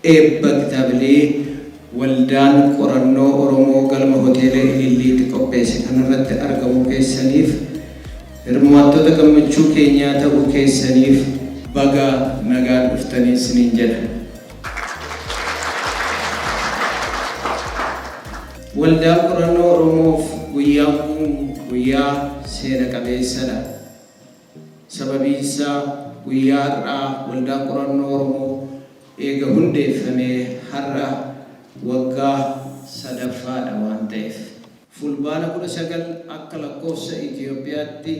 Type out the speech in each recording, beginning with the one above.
Eebba kitaabilee Waldaan Qorannoo Oromoo galma Hoteela Ililliitti qopheesse kanarratti argamuu keessaniif, hirmaattota gammachuu keenyaa ta'uu keessaniif baga nagaan dhuftanii isiniin jedha. Waldaa Qorannoo Oromoof guyyaan kun guyyaa seena qabeessadha. Sababiinsaa guyyaa har'aa Waldaan Qorannoo Oromoo eega hundeeffamee har'a waggaa sadaffaadha waan ta'eef. Fulbaana 19 akka lakkoofsa Itiyoophiyaatti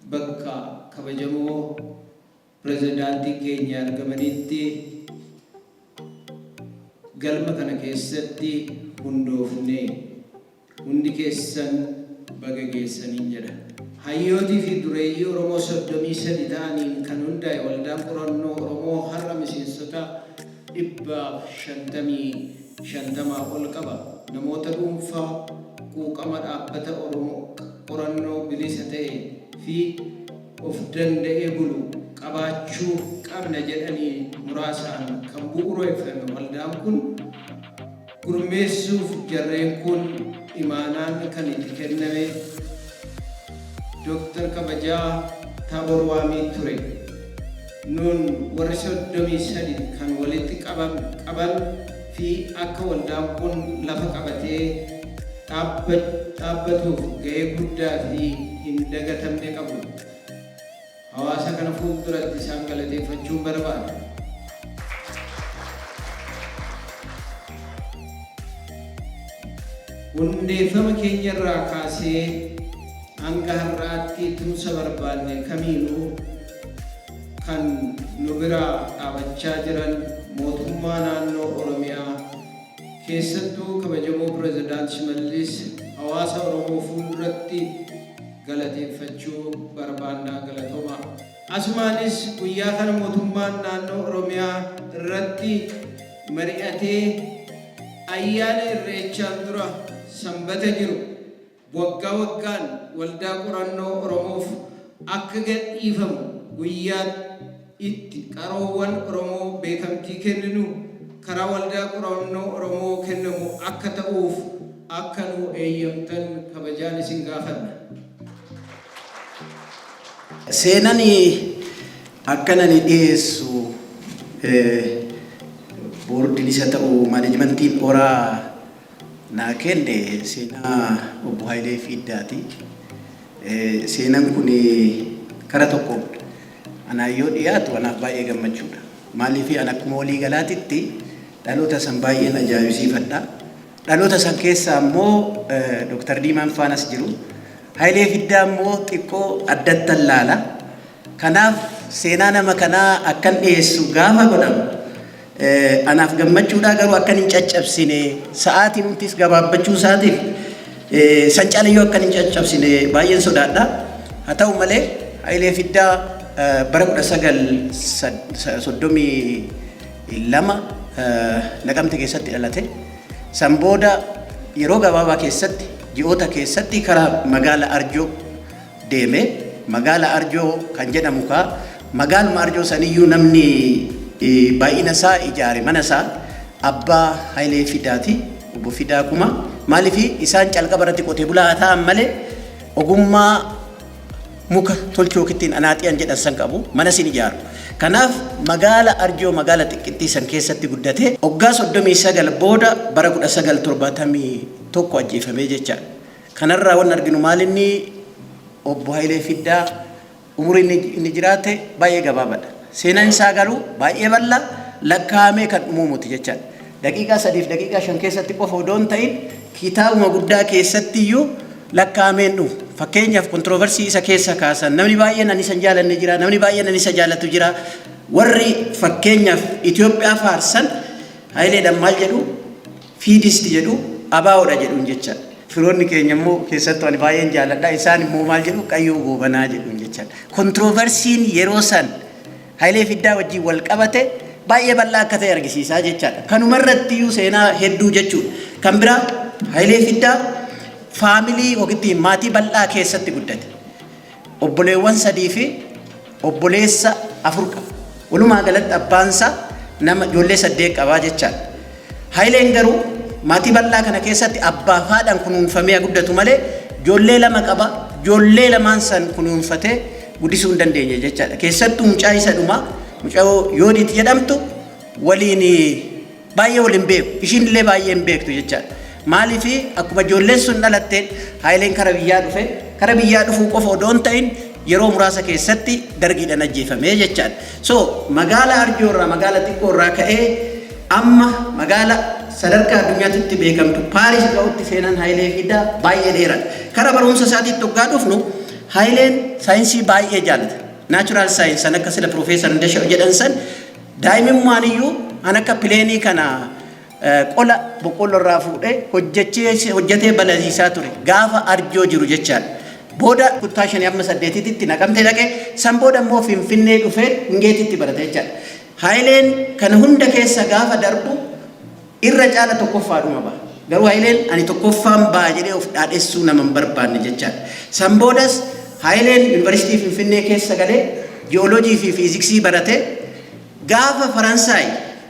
bakka kabajamoo Pirezidaantiin keenya argamanitti galma kana keessatti hundoofne. Hundi keessan baga geessaniin jedha. Hayyootii fi dureeyyii Oromoo 33 ta'aniin kan hundaa'e Waldaan Qorannoo Oromoo har'a miseensota 150 ol qaba. Namoota dhuunfaa quuqama dhaabbata Oromoo qorannoo bilisa ta'e fi of danda'ee bulu qabaachuu qabna jedhanii muraasaan kan bu'ureeffame waldaan kun, gurmeessuuf jarreen kun imaanaan kan itti kenname Dr. Kabajaa Taabor Waamii ture. Nuun warri 33 kan walitti qaban fi akka waldaan kun lafa qabatee dhaabbatuuf ga'ee guddaa fi hin dagatamne qabu. Hawaasa kana fuulduratti isaan galateeffachuun barbaada. Hundeeffama keenyarraa kaasee hanga har'aatti tumsa barbaanne kamiinuu kan nu bira dhaabachaa jiran mootummaa naannoo Oromiyaa, keessattuu kabajamoo Pirezidaant Shimallis hawaasa Oromoo fuulduratti galateeffachuu barbaanna. Galatoomaa. Asumaanis guyyaa kana mootummaan naannoo Oromiyaa irratti mari'atee ayyaana Irreechaan dura Sanbata jiru waggaa waggaan Waldaa Qorannoo Oromoof akka gadhiifamu guyyaa itti qaroowwan Oromoo beekamtii kenninu karaa Waldaa Qorannoo Oromoo kennamu akka ta'uuf akka nuu eeyyamtan kabajaan isin gaafanna. Seenan akkan ani dhiyeessu boordiin isa ta'u maaneejmentiin oraa naa kenne seenaa obbo Hayilee Fiiddaati. Seenaan kun kara tokkoon anaan yoo dhiyaatu anaaf baay'ee gammachuudha. Maaliif an akkuma walii galaatitti dhaloota san baay'een ajaa'ibsiifadha. Dhaloota san keessaa immoo Dr. Diimaan faanas jiru. Hayilee Fiddaa immoo xiqqoo addattan laala. Kanaaf seenaa nama kanaa akkan dhiyeessu gaafa godhamu anaaf gammachuudha, garuu akkan hin caccabsine, sa'aatiin humtis gabaabbachuu isaatiif san caalayyuu akkan hin caccabsine baay'een sodaadha. Haa ta'u malee Hayilee Fiddaa bara 1932 Naqamte keessatti dhalate. San booda yeroo gabaabaa keessatti, ji'oota keessatti karaa magaala Arjoo deeme. Magaala Arjoo kan jedhamu kaa magaaluma Arjoo saniyyuu namni baay'ina isaa ijaare mana isaa abbaa Hayilee Fidaati. Obbo Fidaa Kuma. Maaliif isaan calqaba irratti qotee bulaa haa ta'an malee ogummaa muka tolchuu yookiin anaaxiyan jedhan san qabu, mana sin ijaaru. Kanaaf magaala Arjoo, magaala xiqqittii san keessatti guddate. Waggaa 39 booda bara 1971 ajjeefamee jechaadha. Kanarraa wanni arginu maalinni obbo Hayilee Fiddaa umuriin inni jiraate baay'ee gabaabaadha. Seenaan isaa garuu baay'ee bal'aa, lakkaa'amee kan dhumuu miti jechaadha. Daqiiqaa 3f daqiiqaa 5 keessatti qofa odoo hin ta'in kitaabuma guddaa keessatti iyyuu lakkaa'amee hin dhumu. Fakkeenyaaf controversy isa keessa kaasan, namni baay'een ani isa hin jaalanne jira, namni baay'een ani isa jaalatu jira. Warri fakkeenyaaf Itoophiyaa faarsan Hayileedhaan maal jedhu? Fiidisti jedhu, ABOdha jedhuun jechaadha. Firoonni keenya immoo, keessattuu ani baay'een jaaladha, isaan immoo maal jedhu? Qayyoo Goobanaa jedhuun jechaadha. Controversiin yeroo san Hayilee Fiddaa wajjin wal qabate baay'ee bal'aa akka ta'e argisiisaa jechaadha. Kanuma irratti iyyuu seenaa hedduu jechuudha. Kan biraa Hayilee Fiddaa faamilii yookiin maatii bal'aa keessatti guddate. Obboleewwan sadii fi obboleessa afur qaba. Walumaa galatti abbaan isaa Nama ijoollee saddeet qabaa jechaadha. Hayileen garuu maatii bal'aa kana keessatti abbaa fi haadhaan kunuunfamee guddatu malee ijoollee lama qaba. Ijoollee lamaan san kunuunfatee guddisuu hin dandeenye jechaadha. Keessattuu mucaa isa dhumaa, mucaa Yoodiit jedhamtu waliin baay'ee waliin beeku. Ishiin illee baay'ee hin beektu jechaadha. Maaliif? Akkuma ijoolleen sun dhalatteen Hayileen kara biyyaa dhufe. Kara biyyaa dhufuu qofa odoo hin ta'in yeroo muraasa keessatti dargiidhaan ajjeefame jechaadha. So magaala Arjoo irraa, magaala xiqqoo irraa ka'ee amma magaala sadarkaa addunyaatti beekamtu Paaris ga'utti seenaan Hayilee Fidaa baay'ee dheeraadha. Kara barumsa isaatiitti hoggaa dhufnu, Hayileen saayinsii baay'ee jaalata. Natural science an akka sila Profeesar Ndasha jedhan san, daa'imummaan iyyuu an akka plane kana qola boqqolloo irraa fuudhee hojjetee balaliisaa ture gaafa Arjoo jiru jechaadha. Booda kutaa shanii amma saddeetitti Naqamtee dhaqee, san booda immoo Finfinnee dhufee Wingeetitti barate jechaadha. Hayileen kana hunda keessa gaafa darbu irra caala tokkoffaadhuma ba'a. Garuu Hayileen ani tokkoffaan ba'a jedhee of dhaadhessuu nama hin barbaanne jechaadha. San boodas Hayileen Yuunivarsiitii Finfinnee keessa galee ji'ooloojii fi fiiziksii barate. Gaafa Faransaay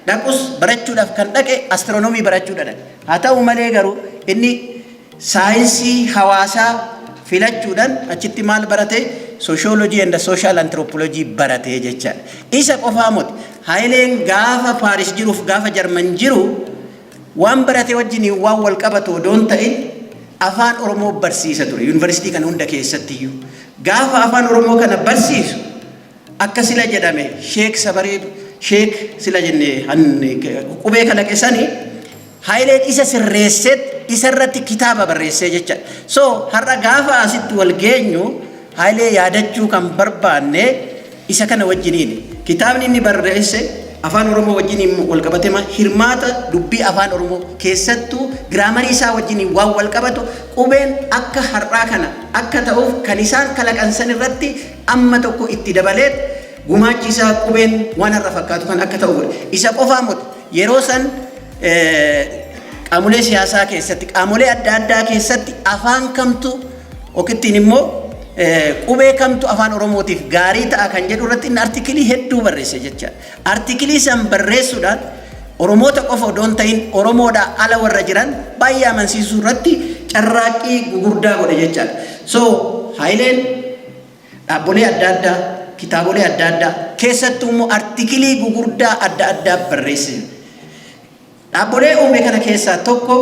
dhaqus barachuudhaaf kan dhaqe astiroonoomii barachuudha dhaqe. Haa ta'u malee garuu inni saayinsii hawaasaa filachuudhaan achitti maal barate? Sociology and social anthropology barate jechaadha. Isa qofaa miti. Hayileen gaafa Paaris jiruuf gaafa Jarman jiru waan barate wajjin waan wal qabatu odoo hin ta'in afaan Oromoo barsiisa ture yuunivarsiitii kana hunda keessatti iyyuu. Gaafa afaan Oromoo kana barsiisu, akka sila jedhame Sheek Sabaree, Sheek sila jenne qubee kalaqe sani, Hayileen isa sirreesseet isa irratti kitaaba barreessee jecha. So har'a gaafa asitti wal geenyu Hayilee yaadachuu kan barbaanne isa kana wajjiniin. Kitaabni inni barreesse afaan Oromoo wajjiniin wal qabate, hirmaata dubbii afaan Oromoo keessattuu giraamarii isaa wajjiniin waan wal qabatu, qubeen akka har'aa kana akka ta'uuf kan isaan kalaqan san irratti amma tokko itti dabaleet gumaachi isaa qubeen waan har'a fakkaatu kan akka ta'u godhe. Isa qofaa miti. Yeroo san qaamolee siyaasaa keessatti, qaamolee adda addaa keessatti afaan kamtu yookiin immoo qubee kamtu afaan Oromootiif gaarii ta'a kan jedhu irratti inni artikilii hedduu barreesse jechaadha. Artikilii san barreessuudhaan Oromoota qofa odoo hin ta'in Oromoodhaa ala warra jiran baay'ee amansiisuu irratti carraaqqii gugurdaa godhe jechaadha. So Hayileen dhaabbolee adda addaa, kitaabolee adda addaa, keessattuu immoo artikilii gugurdaa adda addaa barreesse. Dhaabbolee uume kana keessaa tokko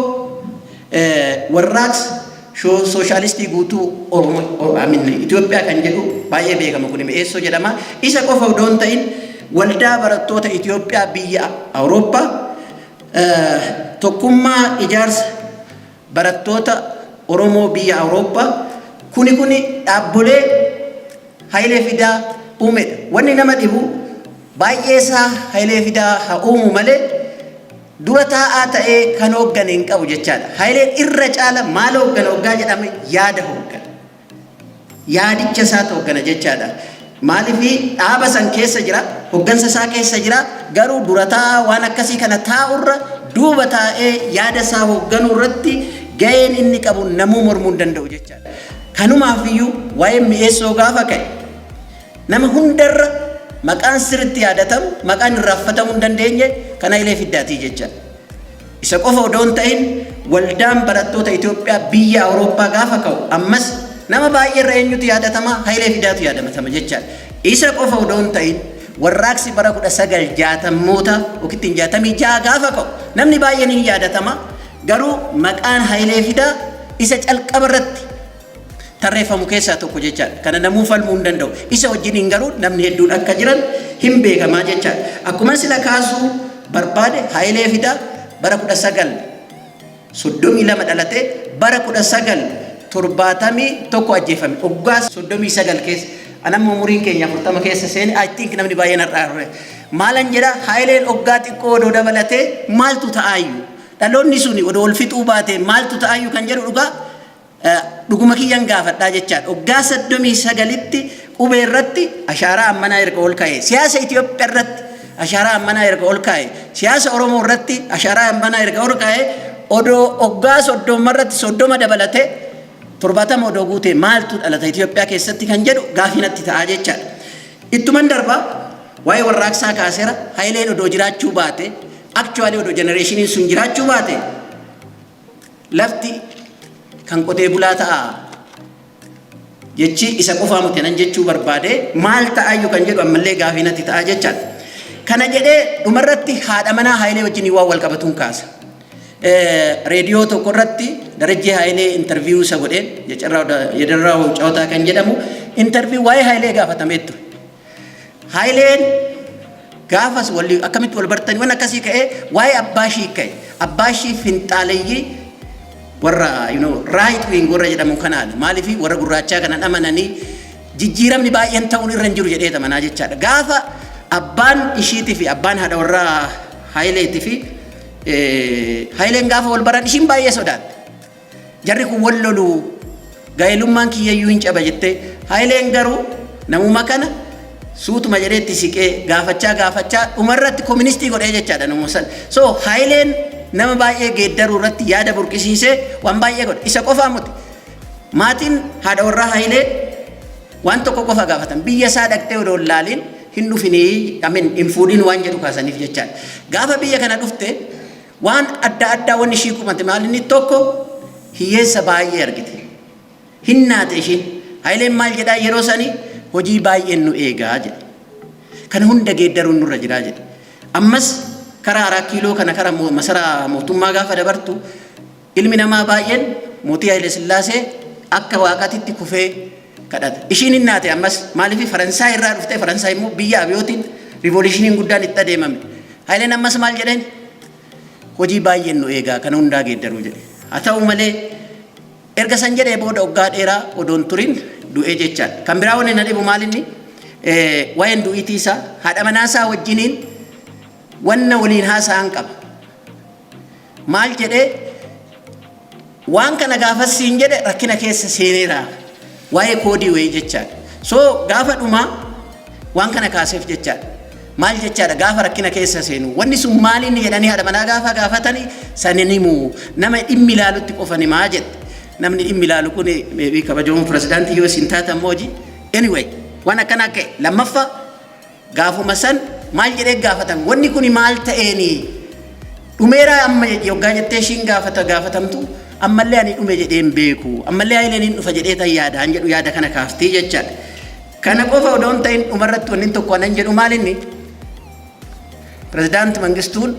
Warraaqsa Sooshaalistii Guutuu Itoophiyaa kan jedhu baay'ee beekama, kun Mi'eessoo jedhama. Isa qofa odoo hin ta'in Waldaa Barattoota Itoophiyaa biyya Awurooppaa, Tokkummaa Ijaarsa Barattoota Oromoo biyya Awurooppaa, kuni dhaabbolee Hayilee Fidaa uumedha. Wanni nama dhibu baay'ee isaa Hayilee Fidaa haa uumu malee dura taa'aa ta'ee kan hooggane hin qabu jechaadha. Hayileen irra caala maal hooggana hoggaa jedhame, yaada hooggana. Yaadicha isaatu hooggana jechaadha. Maaliif? Dhaaba san keessa jira, hoggansa isaa keessa jira, garuu dura taa'aa waan akkasii kana taa'urra duuba taa'ee yaada isaa hoogganuu irratti ga'een inni qabu namuu mormuu hin danda'u jechaadha. Kanumaaf iyyuu waa'een Mi'eessoo gaafa ka'e nama hundarra maqaan sirriitti yaadatamu, maqaan irraanfatamuu hin dandeenye kan Hayilee Fiddaatii jechaadha. Isa qofa odoo hin ta'in Waldaan Barattoota Itoophiyaa biyya Awurooppaa gaafa ka'u ammas nama baay'eerra eenyutu yaadatama? Hayilee Fidaatu yaadatama jechaadha. Isa qofa odoo hin ta'in warraaqsi bara 1960moota yookiin 66 gaafa ka'u namni baay'een hin yaadatama. Garuu maqaan Hayilee Fidaa isa calqaba irratti tarreeffamu keessaa tokko jechaadha. Kana namuu falmuu hin danda'u. Isa wajjiniin garuu namni hedduun akka jiran hin beekamaa jechaadha. Akkuma sila kaasuu barbaade, Hayilee Fidaa bara 1932 dhalatee bara 1971 ajjeefame. Waggaa 39 keessa. Anamma umuriin keenya 40 keessa seene, I think namni baay'een har'aa. Maalan jedha, Hayileen waggaa xiqqoo odoo dabalatee maaltu ta'aayyuu? Dhaloonni suni odoo wal fixuu baate maaltu ta'aayyuu kan jedhu dhugaa dhuguma kiyyan gaafadhaa jechaadha. Waggaa 39tti qubee irratti ashaaraa ammanaa erga ol kaa'e, siyaasa Itoophiyaa irratti ashaaraa ammanaa erga ol kaa'e, siyaasa Oromoo irratti ashaaraa ammanaa erga ol kaa'e, odoo waggaa 30 irratti 30 dabalatee 70 odoo guute maaltu dhalata Itoophiyaa keessatti kan jedhu gaafii natti ta'a jechaadha. Ittuman darbaa. Waa'ee warraaqsaa kaaseera. Hayileen odoo jiraachuu baate, actually odoo generationiin sun jiraachuu baate, lafti kan qotee bulaa ta'a. Jechi isa qofaa miti nan jechuu barbaade, maal ta'ayyuu kan jedhu ammallee gaafii natti ta'a jechaadha. Kana jedhee dhumarratti haadha manaa Hayilee wajjin waan wal qabatuun kaasa. Reediyoo tokko irratti Darajjee Hayilee interview isa godhee, Yedarraa Cawwataa kan jedhamu interview, waa'ee Hayilee gaafatamee ture. Hayileen gaafas walli akkamitti wal bartanii, waan akkasii ka'ee, waa'ee abbaa ishii ka'e. Abbaa ishii finxaaleeyyii warra right wing warra jedhamu kanaadha. Maaliif warra gurraachaa kana amananii jijjiiramni baay'een ta'uun irra hin jiru jedhee amanaa jechaadha. Gaafa abbaan ishiitii fi abbaan haadha warraa Hayileetii fi Hayileen gaafa wal baran, ishiin baay'ee sodaatte. Jarri kun wal loluu, gaa'elummaan kiyyayyuu hin caba jettee. Hayileen garuu namuma kana suutuma jedhee itti siqee gaafachaa gaafachaa dhumarratti koministii godhee jechaadha namuma sana. So Hayileen nama baay'ee geeddaruu irratti yaada burqisiisee waan baay'ee godhe. Isa qofaa miti. Maatiin haadha warraa Hayilee waan tokko qofa gaafatan: biyya isaa dhaqxee odoo hin laaliin hin dhufinii, amin hin fuudhin waan jedhu kaasaniif jechaadha. Gaafa biyya kana dhufte waan adda addaa wanni ishii qumate maal inni? Tokko, hiyyeessa baay'ee argite. Hinnaate ishiin. Hayileen maal jedhaa yeroo sanii? Hojii baay'een nu eegaa jedhe. Kana hunda geeddaruun nurra jiraa jedhe. Ammas karaa Araa Kiiloo kana, karaa masaraa mootummaa gaafa dabartu, ilmi namaa baay'een mootii Haayile Sillaasee akka waaqatitti kufee kadhata. Ishiin hinnaate ammas. Maaliif? Faransaay irraa dhuftee, Faransaay immoo biyya abiyootiin revolutioniin guddaan itti adeemame. Hayileen ammas maal jedheen? Hojii baay'een nu eegaa, kana hundaa geeddaruu jedhe. Haa ta'u malee erga san jedhee booda waggaa dheeraa odoon turin du'ee jechaadha. Kan biraa wanni na dhibu maal inni? Waa'een du'iitii isaa haadha manaa isaa wajjiniin wanna waliin haasa'an qaba. Maal jedhee? Waan kana gaafas siin jedhe, rakkina keessa seeneera. Waa'ee koodii wayii jechaadha. So gaafa dhumaa waan kana kaaseef jechaadha. Maal jechaadha? Gaafa rakkina keessa seenu wanni sun maaliin jedhanii haadha manaa gaafa gaafatanii, sanin himu, nama dhimmi ilaalutti qofa himaa jette. Namni dhimmi ilaalu kun maybe kabajamoo pirezidaantii yoo isin taatan mooji. Anyway, waan akkana akka lammaffaa gaafuma san maal jedhee gaafatan? Wanni kun maal ta'eeni dhumeeraa amma yoggaa jettee ishiin gaafata gaafatamtu, ammallee ani dhume jedhee hin beeku, ammallee Hayileen hin dhufa jedhee tan yaadaan jedhu yaada kana kaaftii jechaadha. Kana qofa odoo hin ta'in dhumarratti wanni tokko anan jedhu maal inni? Pirezidaanti Mangistuun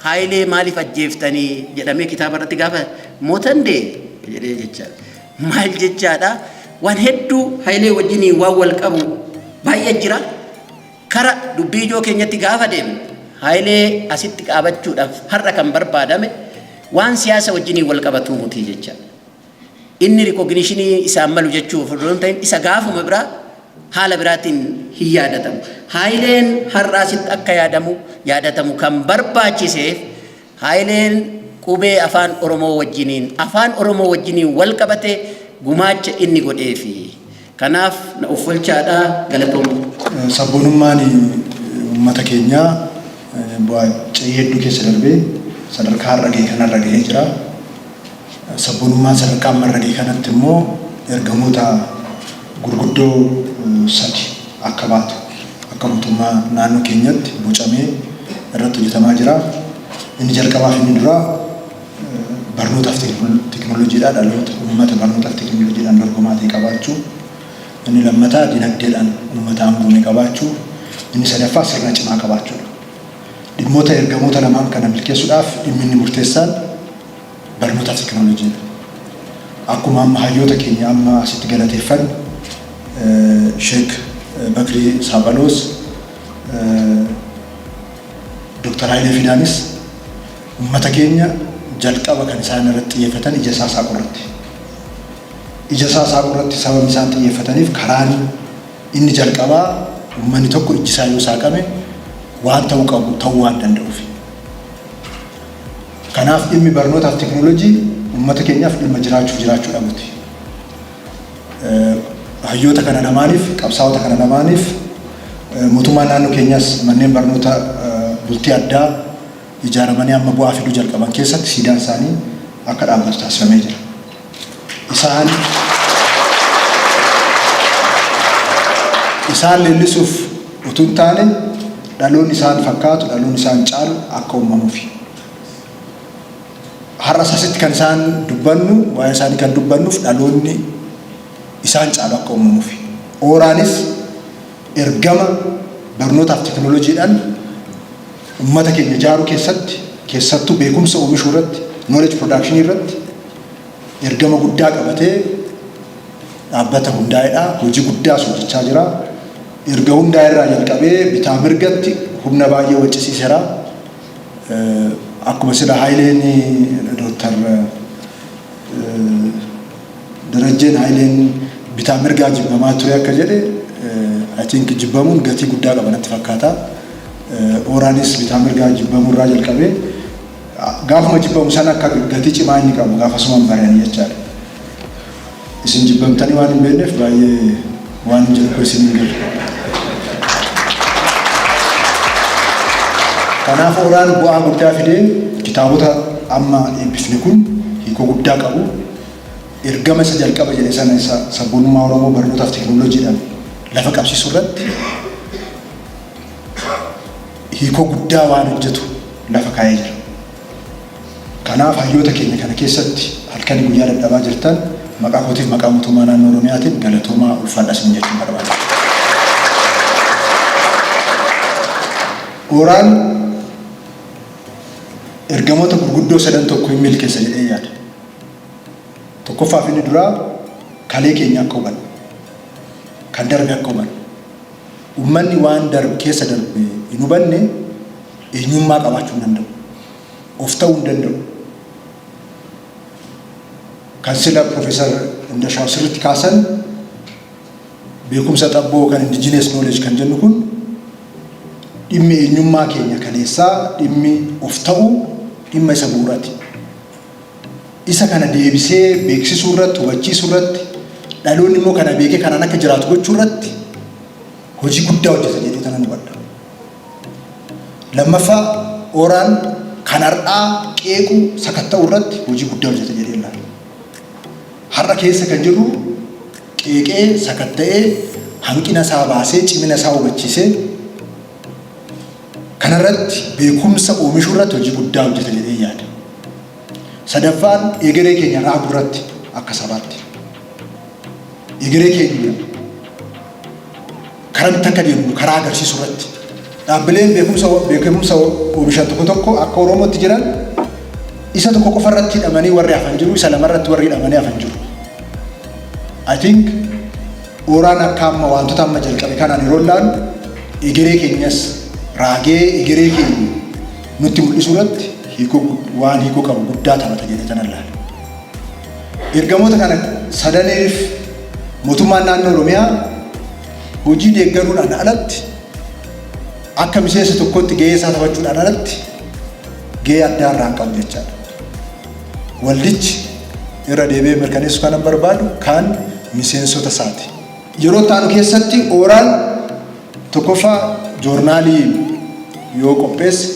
Hayilee maaliif ajjeeftanii jedhamee kitaaba irratti gaafa mootandee jedhee jechaadha. Maal jechaadha? Waan hedduu Hayilee wajjiniin waan wal qabu baay'ee jira. Kara dubbii ijoo keenyatti gaafa deemnu, Hayilee asitti qaabachuudhaaf har'a kan barbaadame waan siyaasa wajjiniin wal qabatuu muti jechaadha. Inni recognitionii isaan malu jechuuf odoo hin ta'in, isa gaafuma biraa haala biraatiin hin yaadatamu. Hayileen har'a asitti akka yaadamu yaadatamu kan barbaachiseef, Hayileen qubee afaan Oromoo wajjiniin, afaan Oromoo wajjiniin wal qabate gumaacha inni godheefi. Kanaaf na uffolchaadha, galatooma. Sabboonummaan uummata keenyaa bu'aa ce'ii hedduu keessa darbee sadarkaa har'a gahe kanarra gahee jira. Sabboonummaan sadarkaa amma irra gahe kanatti immoo ergamoota gurguddoo sadi akka baatu akka mootummaa naannoo keenyatti bocamee irratti hojjetamaa jira. Inni jalqabaa fi inni duraa barnootaaf teekinooloojiidha. Dhaloota uummata barnootaaf teekinooloojiidhaan dorgomaa ta'e qabaachuu. Inni lammataa dinagdeedhaan uummata aangoome qabaachuu. Inni sadaffaa sirna cimaa qabaachuudha. Dhimmoota ergamoota lamaan kana milkeessuudhaaf dhimmi inni murteessaan barnootaaf teekinooloojiidha. Akkuma amma hayyoota keenya amma asitti galateeffannu, Sheek Bakrii Saaphaloos, Dr. Hayilee Fidaanis uummata keenya jalqaba kan isaan irratti xiyyeeffatan ija isaa saaquu irratti. Ija isaa saaquu irratti sababni isaan xiyyeeffataniif, karaan inni jalqabaa uummanni tokko ijji isaa yoo saaqame waan ta'uu qabu ta'uu waan danda'uuf. Kanaaf dhimmi barnootaaf teekinooloojii uummata keenyaaf dhimma jiraachuuf jiraachuu dhabuti. Hayyoota kana lamaaniif, qabsaa'ota kana lamaaniif, mootummaan naannoo keenyaas manneen barnoota bultii addaa ijaaramanii amma bu'aa fiduu jalqaban keessatti siidaan isaanii akka dhaabbatu taasifamee jira. Isaan leellisuuf utuu hin taane dhaloonni isaan fakkaatu, dhaloonni isaan caalu akka uumamuufi. Har'as asitti kan isaan dubbannu, waa'ee isaanii kan dubbannuuf dhaloonni isaan caalu akka uumamuufi. ORAnis ergama barnootaaf teknooloojiidhaan uummata keenya ijaaruu keessatti, keessattuu beekumsa oomishuu irratti, knowledge production irratti ergama guddaa qabatee dhaabbata hundaa'edha. Hojii guddaas hojjechaa jira. Erga hundaa'e irraa jalqabee bitaa mirgatti humna baay'ee waccisiiseera. Akkuma sila Hayileen, Dooktar Darajjeen, Hayileen bitaa mirgaa jibbamaa ture akka jedhe, I think jibbamuun gatii guddaa qaba natti fakkaata. ORAnis bitaa mirgaa jibbamuu irraa jalqabee gaafuma jibbamu sana akka gatii cimaa inni qabu gaafasumaan baranii jechaadha. Isin jibbamtanii waan hin beekneef baay'ee waan hin jedhu isin hin galu. Kanaaf ORAn bu'aa guddaa fidee kitaabota amma eebbifne kun hiikoo guddaa qabu. Ergama isa jalqaba jedhe sana, isa sabboonummaa Oromoo barnootaaf teekinooloojiidhaan lafa qabsiisuu irratti hiikoo guddaa waan hojjetu lafa kaa'ee jira. Kanaaf hayyoota keenya kana keessatti halkanii guyyaa dadhabaa jirtan maqaa kootiif maqaa mootummaa naannoo Oromiyaatiin galatoomaa, ulfaadha isin jechuun barbaada. ORAn ergamoota gurguddoo sadan tokko hin milkeessa jedhee yaada. Tokkoffaaf inni duraa, kalee keenya akka hubannu, kan darbe akka hubannu. Uummanni waan darbe keessa darbe hin hubanne eenyummaa qabaachuu hin danda'u. Of ta'uu hin danda'u. Kan sila Profeesar Indashaw sirriitti kaasan, beekumsa xabboo kan indigenous knowledge kan jennu kun, dhimmi eenyummaa keenya kaleessaa, dhimmi of ta'uu dhimma isa bu'uuraati. Isa kana deebisee beeksisuu irratti, hubachiisuu irratti, dhaloonni immoo kana beekee kanaan akka jiraatu gochuu irratti hojii guddaa hojjeta jedhee kanan hubadha. Lammaffaa, ORAn kan har'aa qeequu, sakatta'uu irratti hojii guddaa hojjeta jedhee ilaala. Har'a keessa kan jirru qeeqee, sakatta'ee, hanqina isaa baasee, cimina isaa hubachiisee, kanarratti beekumsa oomishuu irratti hojii guddaa hojjeta jedhee yaada. Sadaffaan, egeree keenya raaguu irratti akka sabaatti. Egeree keenya karamitti akka deemnu karaa agarsiisuu irratti. Dhaabbileen beekumsa oomishan tokko tokko akka Oromootti jiran isa tokko qofa irratti hidhamanii warri hafan jiru, isa lama irratti warri hidhamanii hafan jiru. I think ORAn akka amma wantoota amma jalqabe kanaan yeroo ilaalu egeree keenyas raagee egeree keenya nutti mul'isuu irratti hiikoo waan hiikoo qabu guddaa taphata jedhee kanan ilaala. Ergamoota kana sadaniif mootummaan naannoo Oromiyaa hojii deeggaruudhaan alatti, akka miseensa tokkotti gahee isaa taphachuudhaan alatti gahee addaa irraa hin qabu jechaadha. Waldichi, irra deebi'ee mirkaneessuu kanan barbaadu, kan miseensota isaati. Yeroo itti keessatti ORAn tokkoffaa joornaalii yoo qopheesse,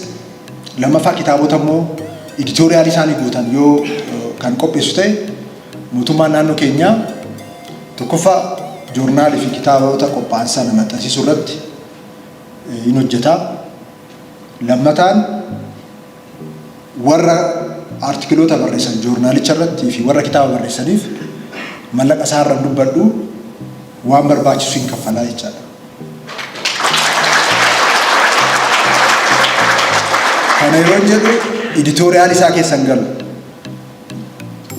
lammaffaa kitaabota immoo editorialii isaanii guutan yoo kan qopheessu ta'e, mootummaan naannoo keenyaa tokkoffaa joornaalii fi kitaabota qophaa'an sana maxxansiisuu irratti hin hojjeta. Lammataan, warra artikiloota barreessan joornaalicha irratti fi warra kitaaba barreessaniif mallaqa isaa irra dubbadhu, waan barbaachisu hin kaffalaa jechaadha. Kana yeroo jedhu editorial isaa keessa hin galu.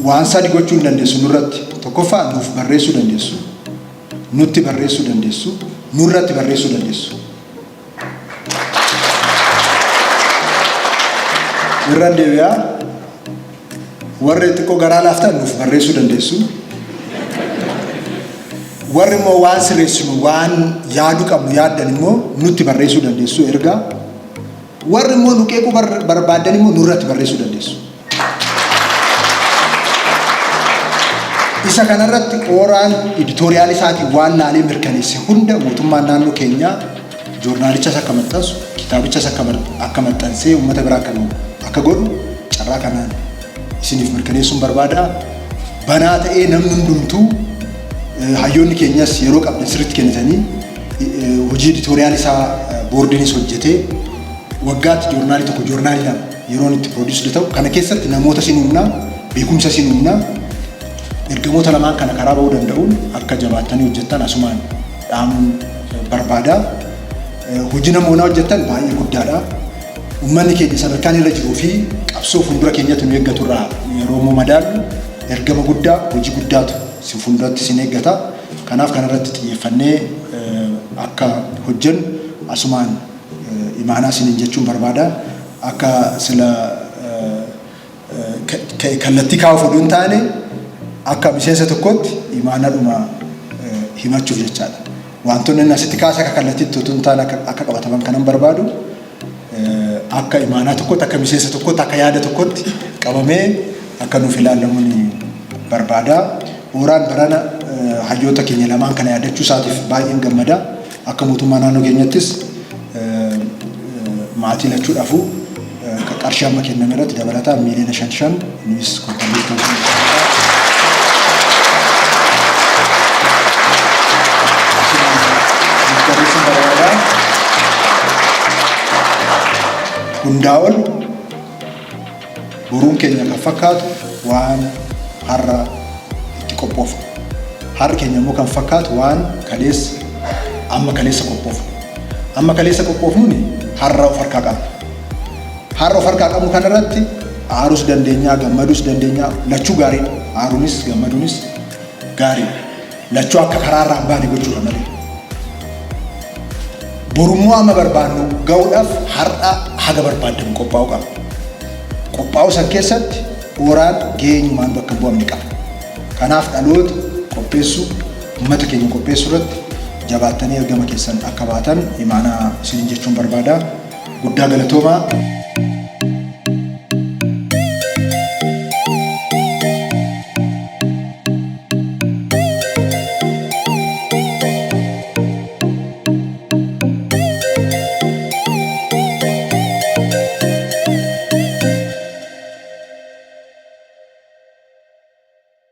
Waan sadi gochuu hin dandeessu nurratti. Tokkoffaa, nuuf barreessuu dandeessu. Nutti barreessuu dandeessu. Nurratti barreessuu dandeessu. Irraan deebi'aa, warri xiqqoo garaa laaftan nuuf barreessuu dandeessu. Warri immoo waan sirreessinu, waan yaaduu qabnu yaaddan immoo nutti barreessuu dandeessu ergaa. Warri immoo nu qeequu barbaaddan immoo nurratti barreessuu dandeessu. Isa kanarratti ORAn editorial isaatiin waan laalee mirkaneesse hunda mootummaan naannoo keenyaa joornaalichas akka maxxansu, kitaabichas akka maxxansee uummata biraa akka gahu akka godhu carraa kanaan isiniif mirkaneessuun barbaada. Banaa ta'ee namni hundumtuu, hayyoonni keenyas yeroo qabdan sirriitti kennitanii Hojii editorial isaa boordiinis hojjetee waggaatti joornaalii tokko, joornaalii lama yeroon itti produce ta'u kana keessatti namoota sin humnaa, beekumsa sin humnaa, ergamoota lamaan kana karaa ba'uu danda'uun akka jabaattanii hojjettan asumaan dhaamuun barbaada. Hojii namoonnaa hojjettan baay'ee guddaadha. Uummanni keenya sadarkaan irra jiruu fi qabsoo fuuldura keenyatti nu eeggatu irraa yeroo immoo madaallu, ergama guddaa, hojii guddaatu si fuulduratti sin eeggata. Kanaaf kanarratti xiyyeeffannee akka hojjennu asumaan imaanaa isiniin jechuun barbaada. Akka sila kallattii kaa'uuf oduu hin taane, akka miseensa tokkotti imaanaadhuma himachuuf jechaadha. Wantoonni inni asitti kaase akka kallattiitti utuu hin taane akka qabataman kanan barbaadu, akka imaanaa tokkotti, akka miseensa tokkotti, akka yaada tokkotti qabamee akka nuuf ilaalamuun barbaada. ORAn barana hayyoota keenya lamaan kana yaadachuu isaatiif baay'een gammada. Akka mootummaa naannoo keenyattis maatii lachuudhaafu qarshii amma kenname irratti dabalataan miiliyoona 5 5 nuyis contribute ta'uu barreessuun barbaada. Hundaa ol boruun keenya kan fakkaatu waan har'a itti qophoofne. Har'i keenya immoo kan fakkaatu waan kaleessa, amma kaleessa qophoofne. Amma kaleessa qophoofnuun har'a of harkaa qabna. Har'a of harkaa qabnu kanarratti aaruus dandeenya, gammaduus dandeenya, lachuu gaariidha. Aaruunis gammaduunis gaariidha. Lachuu akka karaarraa hin baane gochuudha malee. Borummoo amma barbaannu ga'uudhaaf har'a haga barbaadamu qophaa'uu qabna. Qophaa'uu san keessatti ORAn gaheenyumaan bakka bu'amne qaba. Kanaaf dhaloota qopheessuu, uummata keenya qopheessuu irratti jabaattanii ergama keessan akka baatan imaanaa isiniin jechuun barbaada. Guddaa galatoomaa.